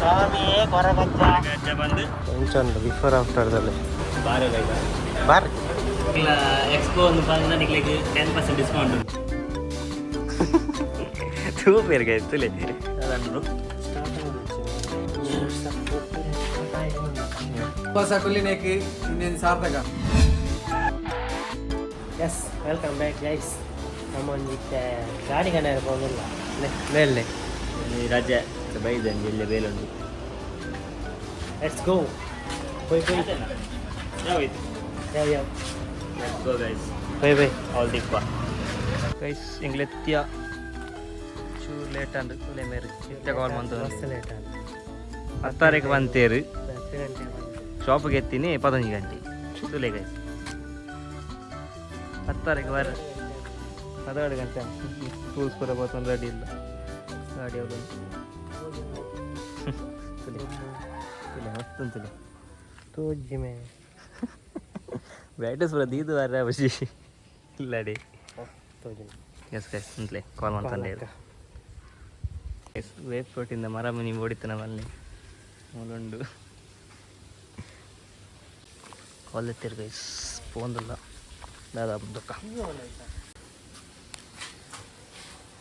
ಸ್ವಾಮಿಯೇ ಕೊರಗಜ್ಜ ಗಜ್ಜ ಬಂದು ಎಂಚ ಬಿಫೋರ್ ಆಫ್ಟರ್ ದಲ್ಲಿ ಬಾರೆ ಗೈಸ್. ಬಾರ್. ಎಕ್ಸ್ಪೋ ಒಂದು ಬಂದ ನಿಕ್ಲೆಗ್ 10% ಡಿಸ್ಕೌಂಟ್ ಉಂಟು. ತೂಪೇರು ಗೈಸ್ ತುಲೆ ಅದನ್ನು ಬ್ರೋ. ಹೊಸ ಕುಲ್ಲಿನೇಕ್ ಇನ್ನೇನು ಸಾರ್ಥಕ. Yes, welcome back guys. ನಮ್ಮ ಒಂಜಿತ್ತೆ ಗಾಡಿ ಕಣ ಪೋಂದಿಲ್ಲ ಮೇಲೆ. ಈ ರಜೆ ಬೈದೆ ಎಲ್ಲೇ ಬೇಲುಂಡು. Let's go. ಪೋಯ್ ಪೋಯ್. ಯಾವ ಇದು? ಯಾವ ಯಾವ. Let's go guys. Bye bye. All ದಿಪ್ಪ guys. ಎಂಗ್ಲೆತ್ತಿಯ ಚೂರು ಲೇಟ್ ಅಂದು ತುಲೆ ಮೇರು ಇತ್ತೆ ಕಾಲ್ ಮಂತು. ಮಸ್ತ್ ಲೇಟ್ ಆಂಡ್. 10 ತಾರೀಕು ಬಂತೇರು. 10 ಗಂಟೆ ಬಂತು. ಶಾಪ್ಗೆ ಎತ್ತೀನಿ 15 ಗಂಟೆ ತುಲೆ ಗೈಸ್. 10 ತಾರೀಕು ಬರ 12 ಗಂಟೆ. ಟೂಲ್ಸ್ ಪೂರ ಬರ್ತೊಂದು ರೆಡಿ ಇಲ್ಲ ಗಾಡಿ ಯಾವುದು. ತುಲೆ ತುಲೆ ಮಸ್ತ್ ಉಂಟುಲೆ. ತೋಜಿ ಮೇ. ಬ್ಯಾಟಸ್ ಪೂರ ದೀದು ಬಾರ ಬಸಿ ಇಲ್ಲಡಿ. ತೋಜಿ. ಎಸ್ ಗೈಸ್, ಅಂತಲೇ ಕಾಲ್ ಮಾಡ್ತಾನೆ. ಎಸ್, ವೇಪ್ ಪ್ರೋಟೀನ್ ಮರ ಮನಿ ಓಡಿತು ನಮ್ಮಲ್ಲಿ ಮೂಲುಂಡು. ಕಾಲ್ ಎತ್ತಿರು ಗೈಸ್, ಪೋಂದಿಲ್ಲ ದಾದಾ ಬುದ್ದಕ್ಕ.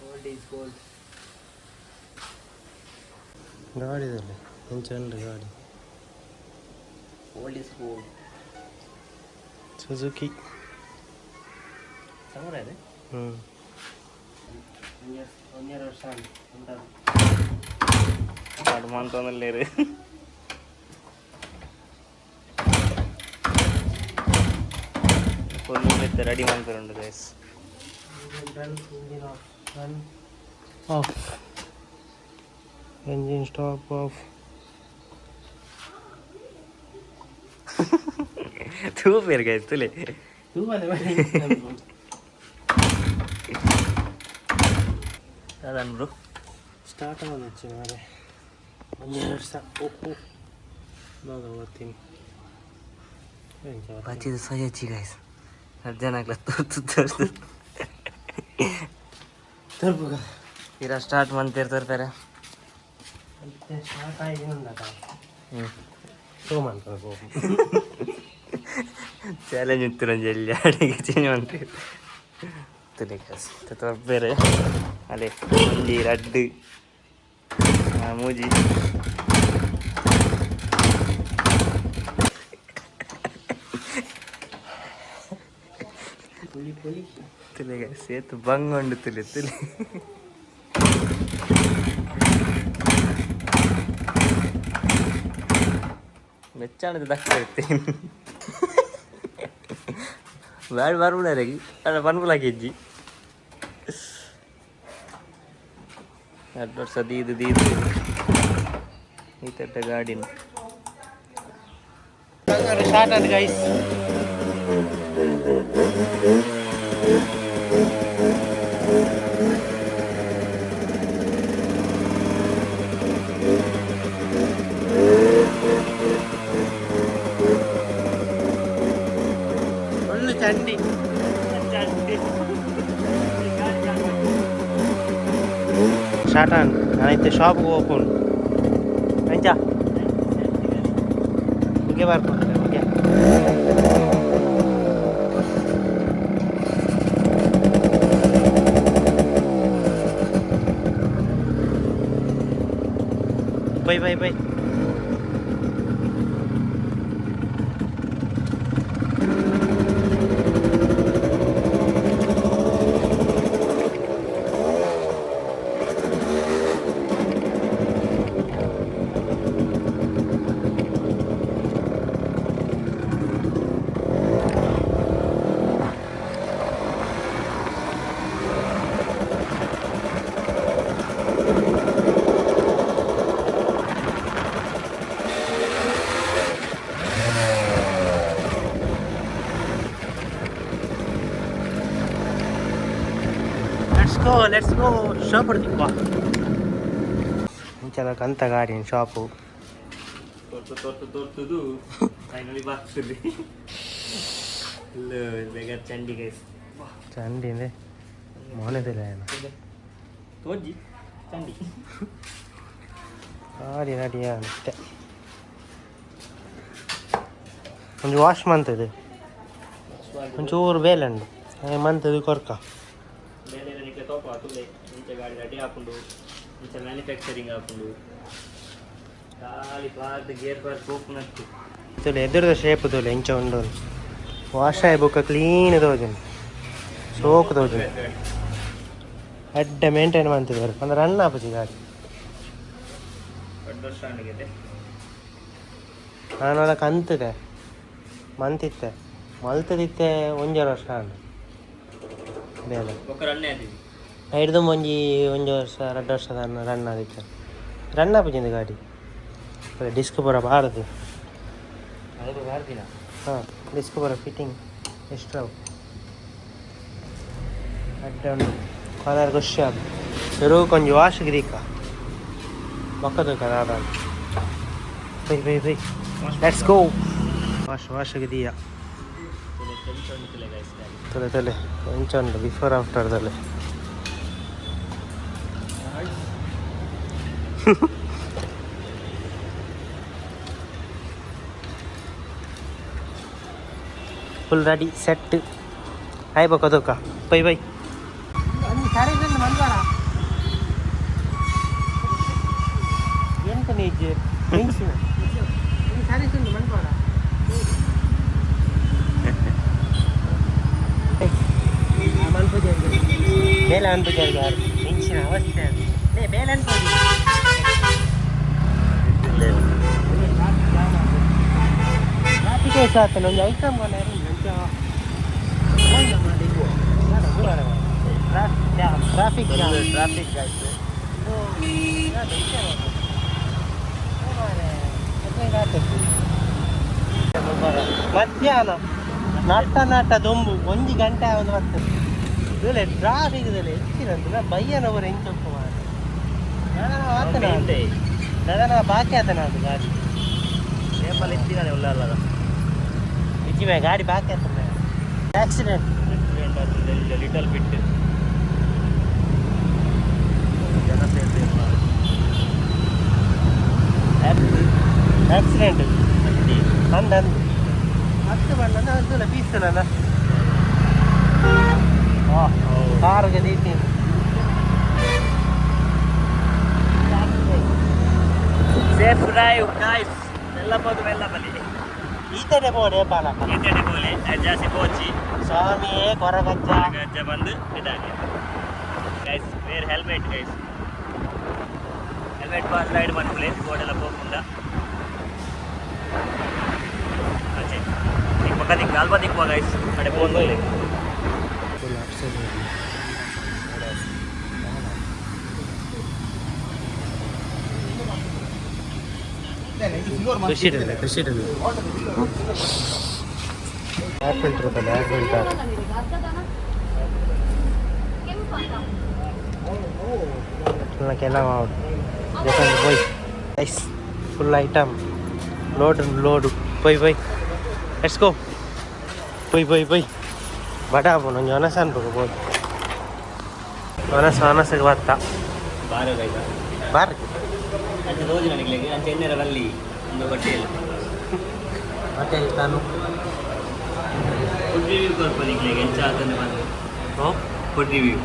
Old is gold. ಗಾಡಿದಲ್ಲಿ ಎಂಚ ಉಂಡು ಗಾಡಿ? Old is gold. Suzuki. ಸಮುರ ಇದೆ. ಹ್ಞೂ, ಒಂದೆರಡು ವರ್ಷ ಉಂಟು. ಪಾಡು ಮಂತೊಂದುಲ್ಲೇರು. ಫುಲ್ ರೆಡಿ ಮಂತುಂಡು guys. Run, engine off, run, off, engine stop, off. ತೂಪೇರು guys ತುಲೆ. ಅದಾನ್ ಬ್ರೋ? ಸ್ಟಾರ್ಟ್ ಆಗೋದು ಮಾರೆ. ಒಂದೆರಡು ವರ್ಷ ಓ ದಾದ ಓದ್ತೀನಿ. ಬಚ್ಚಿದ ಸಹಿ ಗೈಸ್. ಜನ ತೋರ್ತು. ತರ್ಬುಗ. ತೀರಾ ಸ್ಟಾರ್ಟ್ ಮಂತಿರ್ತಾರೆ ಪೇರೆ. ಮತ್ತೆ ಸ್ಟಾರ್ಟ್ ಆಗಿ ಉಂಡತ. ಹ್ಞೂ. ಶೋ ಮಾಡ್ತಾರೆ. ಚಾಲೆಂಜ್ ಇತ್ತು ನಂಜಿ ಎಲ್ಲಿ ಅಡಿಗೆ ಚೇಂಜ್ ಮಂತೀರ್ ತುಲೆ ಗೈಸ್. ಬೇರೆ ಅಲ್ಲೇ ಒಂಜಿ ರಡ್ಡು ಮೂಜಿ. ಪುಲಿ ಪುಲಿ. ತುಲೆ ಗೈಸ್, ಸೇತು ಬಂಗ್ ಉಂಡು ತುಲೆ ತುಲೆ. ಮೆಚ್ಚಾಣದ ದಕ್ಕ ಇರುತ್ತೆ ಬ್ಯಾಡ್ ಬರ್ಬುಲಾಗಿ ಅಲ್ಲ ಪನ್ಪುಲಾಕಿ ಇಜ್ಜಿ. 2 ವರ್ಷ ದೀದು ದೀದು ಈತಟ್ಟ ಗಾಡಿನ. ಸ್ಟಾರ್ಟ್ ಆದ ಗೈಸ್. ಒಳ್ಳೆ ಚಂಡಿ. ಸ್ಟಾರ್ಟ್ ಆನ್. ನಾನೈತೆ ಶಾಪ್ಗೆ ಓಪನ್ ಅಂಚ ಓಕೆ ಬರ್ಕೊಂಡು okay. Bye bye bye. Let's go, let's go. Shop ತಿಕ್ವಾ ಇಂಚಲ ಕಂತ ಗಾಡಿ ಶಾಪು. ತೋರ್ತು ತೋರ್ತು ತೋರ್ತುದು ಫೈನಲಿ ಬರ್ತದೆ. ಬೇಗ ಚಂಡಿ ಗೈಸ್. ಚಂಡಿ ಅಂದ್ರೆ ಮೋನೆದಿಲ್ಲ ಏನು. ತೋಜಿ ಚಂಡಿ. ಗಾಡಿ ರೆಡಿ ಅಂತೆ. ಒಂಜಿ ವಾಶ್ ಮಂತದು ಒಂಚೂರು ಬೇಲೆ ಉಂಡು ಮಂತದು ಕೊರ್ಕ. ಬೇಲೆ ನಿಕ್ಲೆ ತೋಪ ತುಲೆ ಇಂಚ ಗಾಡಿ ರೆಡಿ ಆಪುಂಡು, ಇಂಚ ಮ್ಯಾನುಫ್ಯಾಕ್ಚರಿಂಗ್ ಆಪುಂಡು. ಖಾಲಿ ಪಾರ್ದ್ ಗೇರ್ ಪಾರ್ ಪೋಪುನತ್ತು. ತುಲೆ ಎದುರದ ಶೇಪ್ ತುಲೆ ಇಂಚ ಉಂಡು. ವಾಶ್ ಆಯ್ ಬೊಕ್ಕ ಕ್ಲೀನ್ ತೋಜುಂಡು, ಸೋಕು ತೋಜುಂಡು. ಅಡ್ಡ ಮೇಂಟೈನ್ ಮಂತಿದ್ದಾರೆ ಅಂದ್ರೆ ರನ್ ಆಪುಜಿ ಗಾಡಿ. ದೊಡ್ಡ ವರ್ಷ ಆಗಿದೆ. ನಾನು ಕಂತದೆ ಮಂತಿತ್ತೆ ಮಲ್ತದಿತ್ತೆ ಒಂಜಾರು ವರ್ಷ ಆಂಡ್ ಬೇಲೆ. ಬೊಕ್ಕ ರನ್ನೇ ಆದಿಜಿ. ಐಡ್ದು ಒಂಜಿ ಒಂಜಿ ವರ್ಷ ರಡ್ಡು ವರ್ಷ ರನ್ ರನ್ ಆದಿತ್ತೆ. ರನ್ ಆಪುಜಿಂದು ಗಾಡಿ ಡಿಸ್ಕ್ ಪೂರ ಬಾರದು. ಅದು ಬಾರ್ದಿನ. ಹಾಂ, ಡಿಸ್ಕ್ ಪೂರ ಫಿಟ್ಟಿಂಗ್ ಎಕ್ಸ್ಟ್ರಾ ಅಡ್ಡ ಉಂಡು. ಕಲರ್ ಖುಷಿ ಆದು ಸುರುಕ್ ಒಂಜಿ ವಾಶ್ ದೀಕ ಬೊಕ್ಕ ತೂಕ ದಾದ. Bye bye bye, let's go. Wash ವಾಶ್ಗೆ ದೀಯ. ತುಲೆ ಕೆಂಚ ಉಂಡು ತುಲೆ ಗೈಸ್ ಗಾಡಿ. ತಲೆ ತಲೆ ಎಂಚ ಉಂಡು ಬಿಫೋರ್ ಆಫ್ಟರ್ ತಲೆ. Full ready set ಆಯ್ ಬೊಕ್ಕ ತೂಕ. Bye bye. ಎಂತ ನಿಜ ಬೇಲೆ ಅನ್ಪುಜಾರ್ ಯಾರು ಇಂಚಿನ ಅವಸ್ಥೆ ಲೇ ಬೇಲೆ ಅನ್ಪುಜಿ. ಟ್ರಾಫಿಕ್ ಆತನ ಒಂದು item traffic jam. Traffic guys. ಮಧ್ಯಾಹ್ನ ನಟ್ಟ ನಟ್ಟ ದೊಂಬು ಒಂಜಿ ಗಂಟೆ ಆವೊಂದು ಬರ್ತದೆ. ಇದೆಲ್ಲ ಟ್ರಾಫಿಕ್ ಇದೆಲ್ಲ ಹೆಚ್ಚಿನಂತ ಬಯ್ಯನವರು ಎಂಚೊಪ್ಪು ಮಾರ್ರೆ. ದಾದನ ಆತನ ದಾದನ ಬಾಕಿ ಆತನ ಅದು ಗಾಡಿ. ಸೇಪಲ್ ಎತ್ತಿನಾನೆ ಉಲ್ಲ ಅಲ್ಲದ. ನಿಜವೇ ಗಾಡಿ ಬಾಕಿ ಆತನ ಆಕ್ಸಿಡೆಂಟ್. ಆಕ್ಸಿಡೆಂಟ್ ಆತಂದೆ ಲಿಟಲ್ ಬಿಟ್ ಜನ ಸೇರ್ತಾರೆ. ಆಕ್ಸಿಡೆಂಟ್ ಅಂದ ಅಂದು ಹತ್ತು ಬಣ್ಣ ಅಂದಲ್ಲ ಬೀಸ್ತನಲ್ಲ ಕಾರ್ಗೆ ದೀತೀನಿ. Safe drive guys. ಮೆಲ್ಲ ಪೋದು ಮೆಲ್ಲ ಬಲಿ. ಈತಡೆ ಬೋಡೆ ಬಾಲ. ಈತಡೆ ಬೋಲೆ ಜಾಸ್ತಿ ಪೋಚಿ. ಸ್ವಾಮಿಯೇ ಕೊರಗಜ್ಜ. ಗಜ್ಜ ಬಂದು ಇದಾಗಿ guys. Wear helmet guys, helmet pass ride ಮನ್ಪುಲೆ ಬೋಡೆಲ್ಲ ಪೋಪುಂಡ. ಅಂಚೆ ದಿಕ್ ಪಕ್ಕ ದಿಕ್ ಅಲ್ಪ ದಿಕ್ಪ ಗೈಸ್ ಕಡೆ ಪೋನ್. Full upset. ಖುಷಿ ಇರಲ್ಲ, ಖುಷಿ ಇರಲ್ಲ. ಏರ್ ಫಿಲ್ಟರ್ ಇರ್ತಲ್ಲ, ಏರ್ ಫಿಲ್ಟರ್. ಕೆಲವು ಪೋಯ್ guys. Full item load load. ಪೋಯ್ ಪೋಯ್, let's go. ಪೋಯ್ ಪೋಯ್ ಪೋಯ್. ಬಡ ಆಪುಂಡು ಒಂಜಿ ಒನಸ ಅನ್ಪುಗ ಬೋದು. ಒನಸ ಒನಸಗೆ ಬತ್ತ. ಬಾರ ಗೈಸ್. ಬಾರ್. ಅಂಚೆ ತೋಜಿ ನನಗೆ ಅಂಚೆ ಎಣ್ಣೆರ ಬಲ್ಲಿ ಒಂದು ಹೊಟ್ಟೆಯಲ್ಲಿ. ಮತ್ತೆ ತಾನು ಫುಡ್ ರಿವ್ಯೂ ಕೊರ್ಪ ನಿಕ್ಲೆಗ್ ಎಂಚ ಆತಂದೆ ಬಂದು. ಓ. Food review.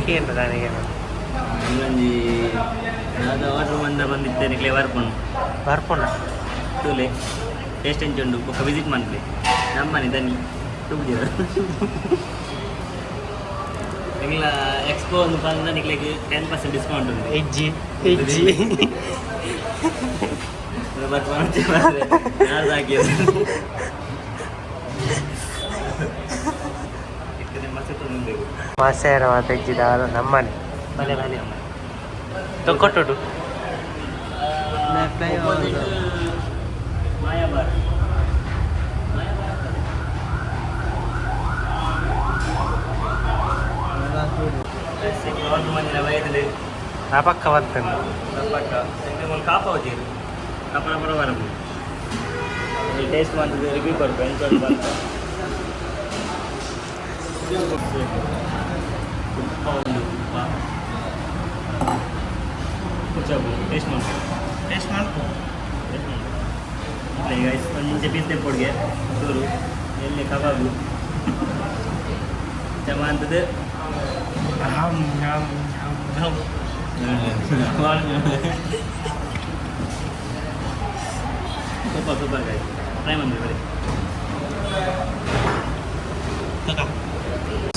ಕೇಂದ್ರ ನನಗೆ. ಇನ್ನೊಂಜಿ ದಾದ ಆರ್ಡರ್ ಮಂದ ಬಂದಿತ್ತೆ ನಿಕ್ಲೆ ಬರ್ಪುಂಡು. ಬರ್ಪುಂಡ. ತೂಲೆ ಟೇಸ್ಟ್ ಎಂಚ ಉಂಡು. ಬೊಕ್ಕ ವಿಸಿಟ್ ಮನ್ಪುಲೆ ನಮ್ಮನೆ ದನಿ ತೂಪುಜೆರ್. ಎಂಗ್ಲ ಎಕ್ಸ್ಪೋ ಒಂದು ಪಂಡ ನಿಕ್ಲೆಗ್ 10% ಡಿಸ್ಕೌಂಟ್ ಉಂಡು. ಇಜ್ಜಿ ಇಜ್ಜಿ. ಬರ್ಪುಂಡು ಯಾರ್ದು ಹಾಕಿದ್ರು ಇಕ್ಕನೆ ಮಸ್ತ್ ಉಂಡು. ಮಾಸೇರ ಮಾತೆಜ್ಜಿ ದಾಲ ನಮ್ಮನೆ ಬಲೆ ಬಲೆ ತೊಕ್ಕೊಟ್ಟುಡು. ಮಾಯಾಬಾರ್. ಆರ್ಡರ್ ಮಂದಿನ ವಯದಲ್ಲಿ. ಆ ಪಕ್ಕ ಬರ್ತೇನೆ. ಪಕ್ಕ ಒಂದು ಕಾಪ ಹೋಜಿರು ಕಪರ ಪರ ಬರಬಹುದು. ಟೇಸ್ಟ್ ಮಾಡ್ತದೆ, ರಿವ್ಯೂ ಕೊಡ್ಬೇಕು ಎಂತ ಉಂಟು ಅಂತ. ತುಪ್ಪ ಉಂಟು, ತುಪ್ಪ. ಚಾಪು ಟೇಸ್ಟ್ ಮಾಡ್ಕೊ. ಟೇಸ್ಟ್ ಮಾಡ್ಕೊ. ಟೇಸ್ಟ್ ಮಾಡ್ಕೊ. ಗೈಸ್, ಒಂದಿಂಚೆ ಪೀಸ್ ತೆಪ್ಪೊಡ್ಗೆ ಚೂರು ಎಲ್ಲಿ ಕಬಾಬು ಚಮಾಂತದ. ಹಮ್ ಹಮ್ ಹಮ್ ಹಮ್. ಸೂಪರ್ ಸೂಪರ್ ಗೈಸ್, ಟ್ರೈ ಮಾಡಿ ಬರೀ.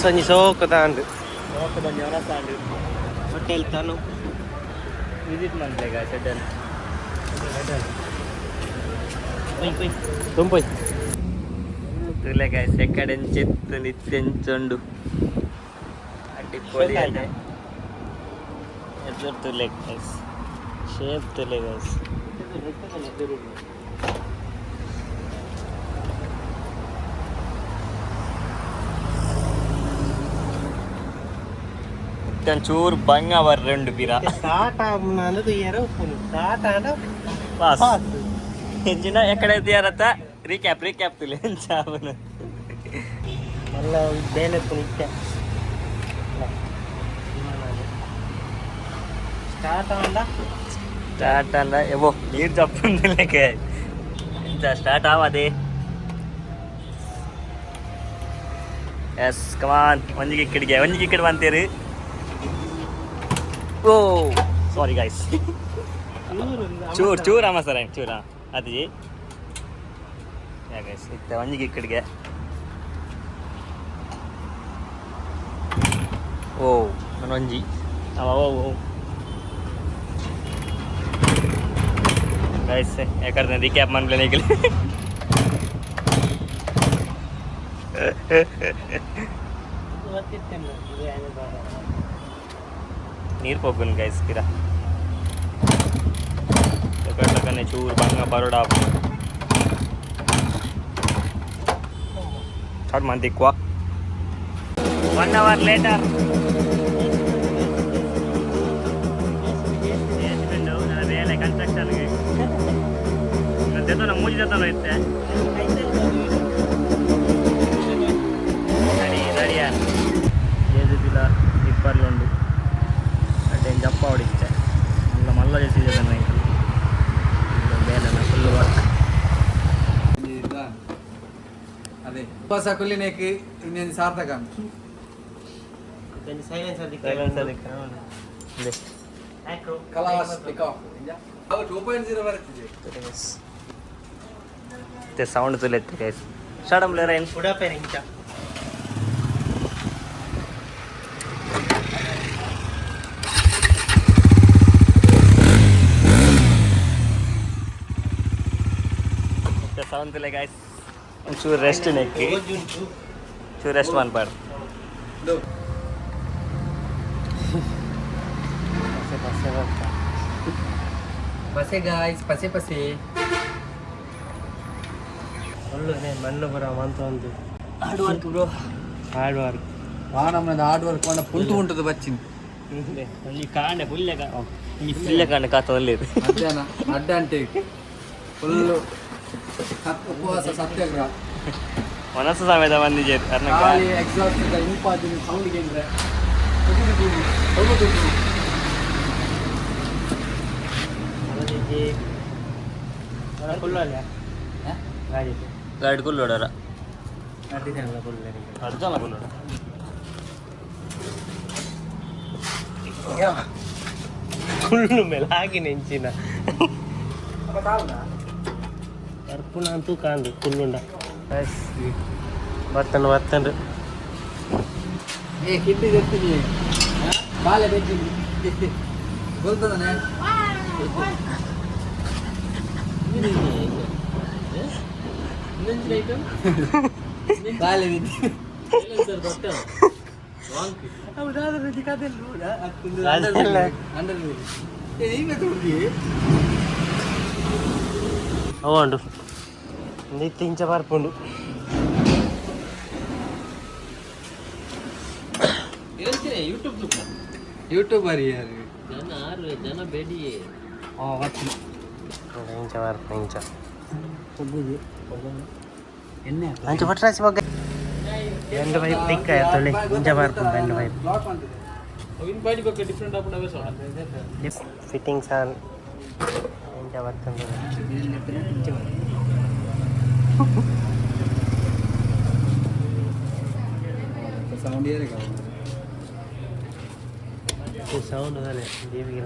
ಸಂಜೆ ಸೋಕದ ಅಂದು. ಓಕೆ, ಬಂದು ಅವರ ಹೋಟೆಲ್ ತಾನು. ವಿಸಿಟ್ ಮಾಡ್ಲೆ ಗಾಯ್ಸ್ ಅಡ್ಡನ್. ಪೊಯ್ ಪೊಯ್ ತುಂಪೊಯ್. ತುಲೆ ಗಾಯ್ಸ್, ಎಕ್ಕಡೆಂచెತ್ತು ನಿತ್ಯಂಚೊಂಡು ಅಡ್ಡಿ ಪೊಡಿ. ಶೋಕ್ ಆಯ್ತಾ? ಎದುರು ತುಲೆ ಗೈಸ್, ಶೇಪ್ ತುಲೆ ಗೈಸ್. ಚೂರು ಬಂಗ ಬರ್ರೆಂಡು ಪಿರ. ಸ್ಟಾರ್ಟ್ ಅನ್ನೋದು ಏರೋ ಫುಲ್ ಸ್ಟಾರ್ಟ್ ಆಂಡ. ಪಾಸ್. ಪಾಸ್. ಎಂಚಿನ ಎಕ್ಕಡೆ ತಿಯಾರತ್ತ ರೀಕ್ಯಾಪ್ ರೀಕ್ಯಾಪ್ ತುಲೆ ಎಂಚಾವನ. ಮಲ್ಲ ಬೇಲೆ ಪುನಿತ್ತೆ ಸ್ಟಾರ್ಟ್ ಆಂಡ. ಸ್ಟಾರ್ಟ್ ಅಂದ ಎವೋ ನೀರು ಚಪ್ಪುಂದು ಲೆಕ್ಕ. ಎಂಚ ಸ್ಟಾರ್ಟ್ ಆವದೆ? ಎಸ್, ಕಮಾನ್, ಒಂಜಿಗೆ ಇಕ್ಕಡಿಗೆ ಒಂಜಿಗೆ ಇಕ್ಕಡೆ ಬಂತೇರು. ಓ ಸಾರಿ ಗಾಯ್ಸ್, ಚೂರ್ ಚೂರ್ ಅಮ್ಮ ಸರ್, ಚೂರ ಅದೇ. ಯಾ ಗೈಸ್, ಇತ್ತ ಒಂಜಿಗೆ ಇಕ್ಕಡಿಗೆ. ಓ ನಾನು ಒಂಜಿ ಅವ. ಓ ಓ ಗೈಸ್, ಯಾಕಂದ್ರೆ ರೀಕ್ಯಾಪ್ ಮಾಡ್ಲೇನೆ ಈಗಲೇ. ನೀರು ಪೋಗುನ್ ಗೈಸ್ ಪಿರ ಲಕನೆ ಚೂರು ಬಂಗ ಬರೋಡ ಸ್ಟಾರ್ಟ್ ಮಾಡ್ತಿಕ್ವಾ. ಒನ್ ಅವರ್ ಲೇಟರ್ ಬೇಲೆ ಕನ್ಸ್ಟ್ರಕ್ಷನ್ಗೆ ದೆತನ ಮೂಜಿ ದೆತನ ಇತ್ತೆ. ರೆಡಿ ರೆಡಿ ಯಾರ್ ಜೇಜುಬಿಲ ಟಿಪ್ಪರ್ಲುಂಡು. ಅಡ್ಡೇನು ಜಪ್ಪ ಹೊಡಿತ್ತೆ ಮಲ್ಲ ಮಲ್ಲ ಜೇಸಿ ಜನ ಬೇಲೆ ಫುಲ್ ವರ್ಕ್. ಅದೇ ಉಪವಾಸ ಕುಲ್ಲಿನೇಕ್ ಇನ್ನೇನು ಸಾರ್ಥಕ. ಸೈಲೆನ್ಸ್. Silence ಅದಕ್ಕೆ. ಕಲಾಸ್ ಪಿಕ್ ಆಫ್ 2.0 ಬರ್ತಿದೆ. ಸೌಂಡ್ ತುಲೆತ್ತೆ ಗೈಸ್, ಸ್ಟಾರ್ಟ್ ರೇನ್. ಉಡಪೇರ್ ಇಂಚ. ಸೌಂಡ್ ತುಲೆ ಗೈಸ್, ಒಂಚೂರು ರೆಸ್ಟ್ ನೆಕ್ಕಿ, ಚೂರು ರೆಸ್ಟ್ ಮನ್ಪಾಡು. ಪಸೆ ಪಸೆ ಬರ್ತಾ. ಪಸೆ ಗಾಯ್ಸ್, ಪಸೆ ಪಸೆ. ಒಳ್ಳೆ ಮಣ್ಣು ಬರ ಮಂತ ಒಂದು. Hard work bro. Hard work. ವಾನಮ್ಮನದ ಹಾರ್ಡ್ ವರ್ಕ್ ಕೊಂಡ ಪುಂಟು ಉಂಟದ ಬಚ್ಚಿನ. ಈ ಕಾಂಡೆ ಪುಲ್ಯ, ಈ ಪುಲ್ಯ ಕಾಂಡೆ ಕಾತದಲ್ಲಿ. ಮಧ್ಯಾಹ್ನ ಅಡ್ಡ ಅಂಟೆ ಫುಲ್ಲು ಉಪವಾಸ ಸತ್ಯಾಗ್ರಹ. ಮನಸ್ಸು ಸಮೇತ ಬಂದಿಜೆ. ಖಾಲಿ ಎಕ್ಸಾಸ್ಟ್ ಇಂಪಾದಿನ ಸೌಂಡ್ ಕೇಂದ್ರ. ಫುಲ್ ಅಲ್ಲ ಗಾಡಿ. ಗಾಡಿ ಕುಲ್ಲೋಡರ. ಅಡ್ಡಿದಲ್ಲ ಫುಲ್. ಅರ್ಜನ ಕುಲ್ಲೋಡ. ಕುಳ್ಳು ಮೇಲೆ ಹಾಕಿ ನೆಂಚಿನ ಬರ್ಪುನ ಅಂತೂ ಕಾಂದು ಕುಳ್ಳುಂಡ ಬರ್ತಂಡು ಬರ್ತಂಡು. ಏ ಕಿಟ್ಟಿ తెತ್ತೀನಿ ಬಾಲೆ ಬೆಜ್ಜಿನಿ ಗೊತ್ತದನೆ. ಬಾಲೆ ಬೆಜ್ಜಿ. ಅದೆಲ್ಲ. ಅವಂಡು ನಿತ್ಯ ಇಂಚ ಬರ್ಪುಂಡು. ಯೂಟ್ಯೂಬರ್ ಯಾರು? ಇಂಚ ಬರ್ಪು ಇಂಚ ಅಂಚ ಪಟ್ರಾಸಿ ಬಗ್ಗೆ రెండు వైపు దిక్క తొలి ఇంచ ಬರ್ಪುಂಡು రెండు వైపు. Fittings on ಎಂಚ ಬರ್ತಂದು. ಸೌಂಡ್ ಏರಿಗ. ಸೌಂಡ್ ಅದೇ ದೀಪಿಗೆ.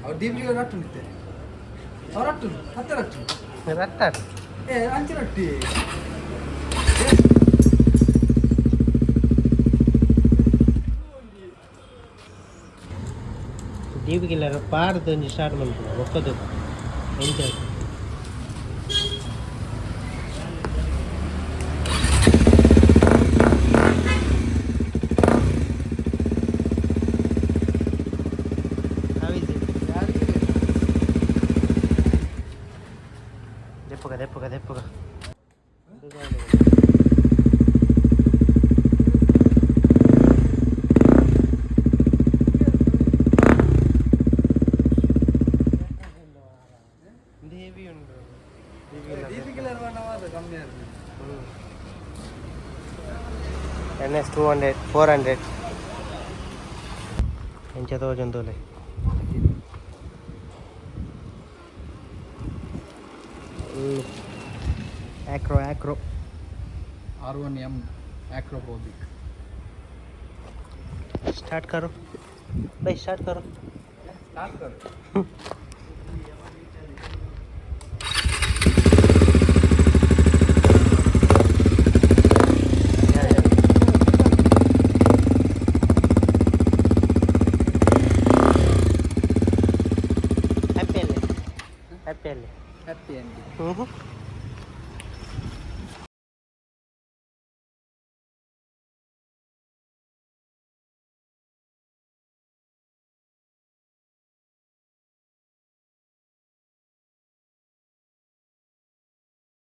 ಅವ್ರು ದೀಪಿಗೆ ರಟ್ಟು ನಿತ್ತೆ, ಅವ್ರು ರಟ್ಟು ಹತ್ತೆ ರಟ್ಟು. ರಟ್ಟ. ಏ, ಅಂಚೆ ರೊಟ್ಟಿ. ದೀಪಿಗೆಲ್ಲ ಪಾರ್ದು ಒಂಜಿ ಸ್ಟಾರ್ಟ್ ಮಲ್ಪುನ ಒಕ್ಕದು ಎಂಚ. How is it? ದೆಪ್ಪುಗ ದೆಪ್ಪುಗ ದೆಪ್ಪುಗ. Heavy ಉಂಡು. ದೀಪಿಗೆ ಕಮ್ಮಿ ಆಗಿದೆ. NS 200 400 ಎಂಚ ತೋಜೊಂದೋಲೆ. Acro Acro. R1M Akrapovic. Start करो भाई, स्टार्ट करो. ಸ್ಟಾರ್ಟ್ ಕರ್. हैप्पी ಅಲ್ಲೇ, ಹ್ಯಾಪಿ ಅಲ್ಲೇ. Happy ending. ಹ್ಞೂ.